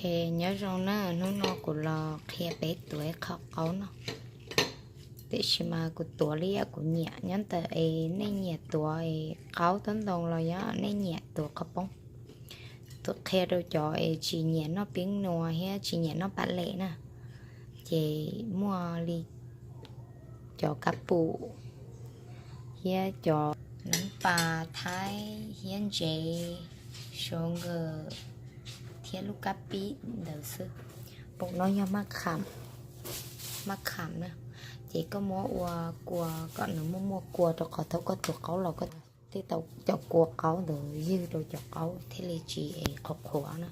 Nyob zoo na, hnub no kuv los qhia peb tuav ib qho qaub no. Tiam sis mas kuv tuav li yam kuv nyiam, nyob ntawm es nej nyiam tuav qaub tob ntoo los yog nej nyiam tuav qhov poob. Tuav qhia rau cov es tsis nyiam noj peeb nua thiab tsis nyiam noj pam lem na, ces muaj li cov kab pum thiab cov nab pas thaib thiab ntsev, sugar thiab lub kab pib ntawd xwb. Pum no yog maj kham, maj kham na, ces koj muab ua kua kom nws muaj muaj kua rau qhov thaum koj tuav qaub los koj tej tau cov kua qaub ntawd ywg rau cov qaub thiaj li tsis es qhuav qhuav na.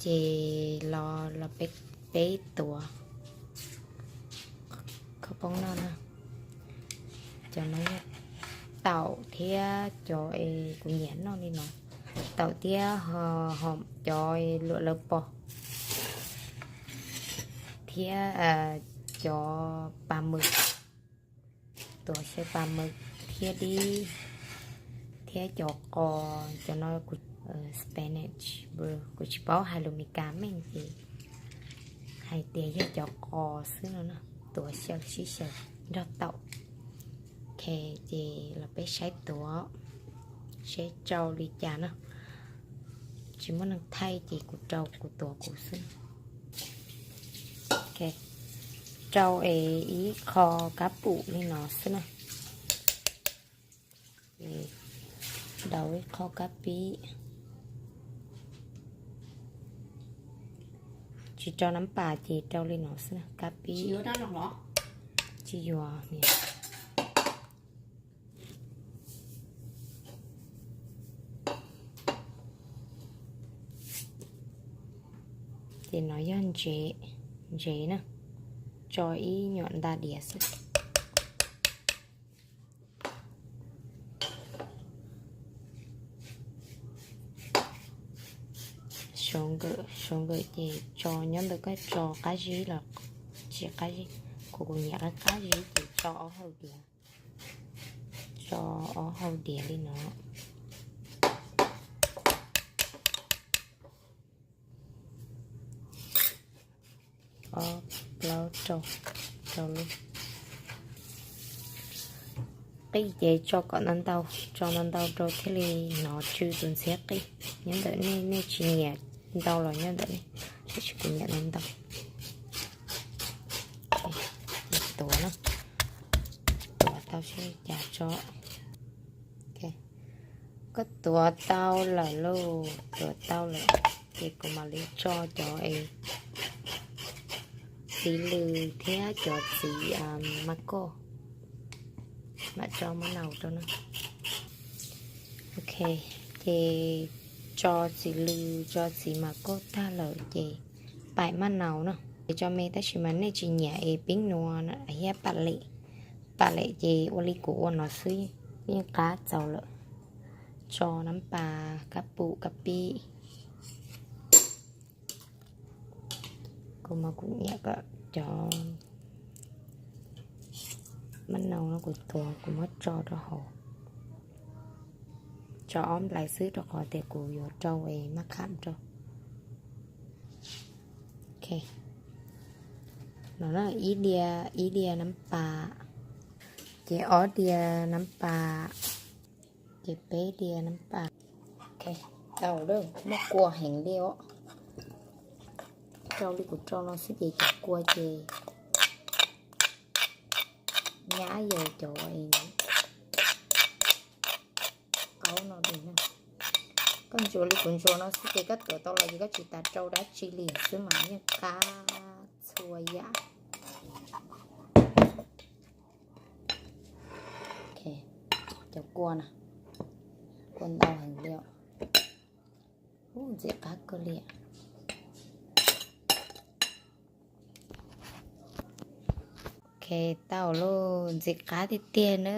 Ces los los peb tuav khaub poob no na. Cov no yog taum thiab cov es kuv nyiam noj li no, taum thiab ho cov luam lawv pos thiab cov pas mws, tuav xyaw pas mws thiab dib thiab cov qos, cov no spinach, kuv tsis paub hais lus Meskas meej ces hais tias yog cov qos xwb no na, tuav xyaw sib xyaw nrog taum. Ok, ces los peb saib tuav, saib tsau li cas na. Tsis muaj neeg thaij ces kuv rau kuv tuav kuv xwb. Ok, rau es ib qho kab pum li no xwb na. Ces daus ib qho kab pib. Tsis rau nab pas ces rau li no xwb na, kab pib. Tsis yuav. Ces no yog ntsev, ntsev na, tso ib nyuam nta diav xwb. Sugar, sugar ces tso nyob ntawm koj tso qab zib los tsis qab zib. Kuv, kuv nyiam qab qab zib ces tso ob hau diav, tso ob hau diav li no. Ob, plaub, rau, rau lub. Qij ces tso kom ntau ntau, tso ntau ntau rau thiaj li hnov tsw tus ntxhiab qij. Nyob ntawm nej, nej tsis nyiam ntau los nyob ntawm nej, tab sis kuv nyiam ntau ntau. Tuav na, tuav tau seb cas tso. Koj tuav tau lawm lauj, tuav tau lawm ces kuv mam li tso cov es txiv lws thiab cov txiv mas koj mam tso mab naus rau na. Ok, ces tso txiv lws tso txiv mas koj tag lawm ces paim mab naus na. Ces tso me tab sis mas nej tsis nyiam es peeb nua thiab pam lem, pam lem ces ua li kuv ua no xwb yeej qab txaus lawm. Tso nab pas kab pum kab pib. Kuv mas kuv nyiam kom cov mab naus no kuv tuav kuv muab tso rau hauv, tso ob nplais xwb rau qhov tias kuv yuav rau es maj kham rau. Ok, no ib diav, ib diav nab pas, ces ob diav nab pas, ces peb diav nab pas. Ok, tau lawm, muaj kua heev li os. Rau li kuv rau no xwb ces cov kua ces nyab yog cov qaub no li na. Koj ntsuas li kuv ntsuas no xwb ces koj tuav tau los ces koj tsis tas rau dab tsi li xwb mas yeej qab txhua yam. Cov kua na, kua ntau heev li os. Ntxim qab kawg li. Ok, tau lauj, ntxim qab tiag tiag na.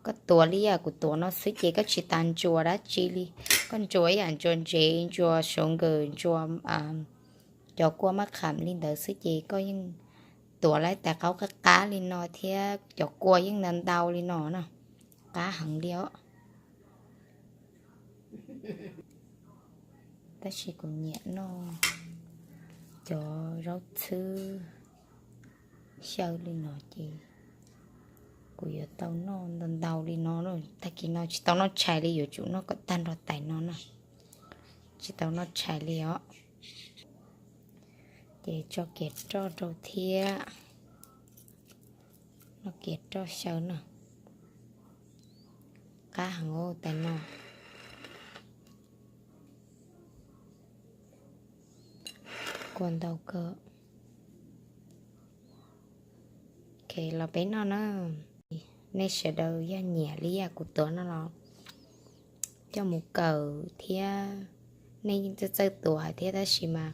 Koj tuav li yam kuv tuav no xwb ces koj tsis tas ntsuas dab tsi li. Koj ntsuas ib yam ntsuas ntsev, ntsuas suav nkawm, ntsuas cov kua maj kham li ntawd xwb ces koj yeej tuav lawm tais qaub qab qab li no thiab cov kua yeej ntau ntau li no na. Qab heev li os. Tab sis kuv nyiam noj cov zaub txhwb xyaw li no ces kuv yuav tau noj ntau ntau li no. Tag kis no tsis tau noj tshais li, yuav tsum noj kom tag nrho tais no na. Tsis tau noj tshais li os. Ces tso kiav roj rau thiab. Noj kiav roj xyaw na. Qab heev tais no. Kua ntau kawg. Los peb noj na. Nej sawv daws yog nyiam li yam kuv tuav no los coj mus kawm thiab. Nej yeej txawj txawj tuav thiab, tab sis mas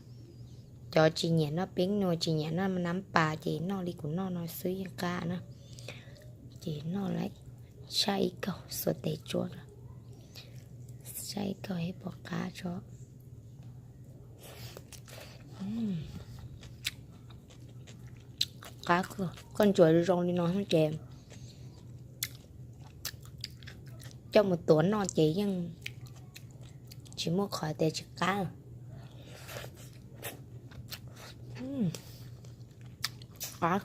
cov tsis nyiam noj peeb nuas, tsis nyiam noj nab pas ces noj li kuv noj no xwb yeej qab na. Ces noj lawm, saib ib kaug xuas tes tsuab, saib ib kaug ib puas qab tso. Qab, koj ntsuas zoo li no ces coj mus tuav noj ces yeej tsis muaj qhov tias tsis qab. Qab.